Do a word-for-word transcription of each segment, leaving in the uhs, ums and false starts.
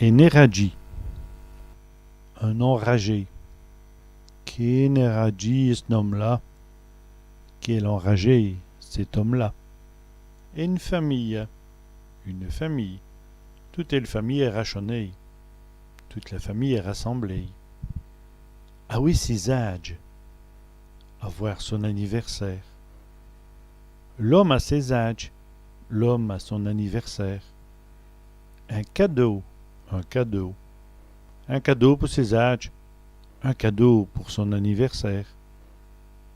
In èradjî, un enragé. Qué èradjî, ç' n-ome-là ! Quel enragé, cet homme-là ! Ène famile, une famille. Toute èl famile èst rachonéye. Toute la famille est rassemblée. Awè sès-âdjes, avoir son anniversaire. L'ome a sès-âdjes, l'homme a son anniversaire. In cadau, un cadeau. In cadau pou sès-âdjes, un cadeau pour son anniversaire.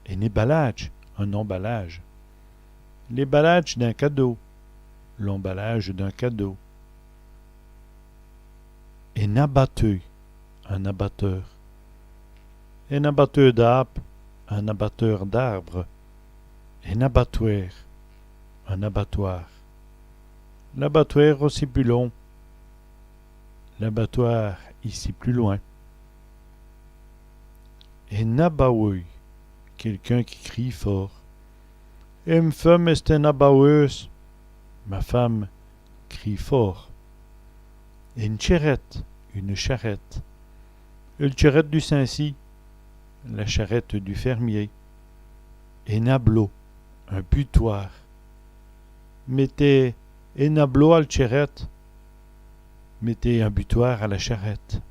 In èbalâdje, un emballage. L'èbalâdje d'in cadau, l'emballage d'un cadeau. In abateû, un abatteur. In abateû d'âbes, un abatteur d'arbres. In abatwêre, un abattoir. L'abatwêre ossi pus lon, l'abattoir ici plus loin. In abaweû, quelqu'un qui crie fort. Èm feume èst ène abaweûse. Ma femme crie fort. Ène tchèrète, une charrette. Èl tchèrète du cinci, la charrette du fermier. In ablot, un butoir. Mètez in ablot al tchèrète. Mettez un butoir à la charrette.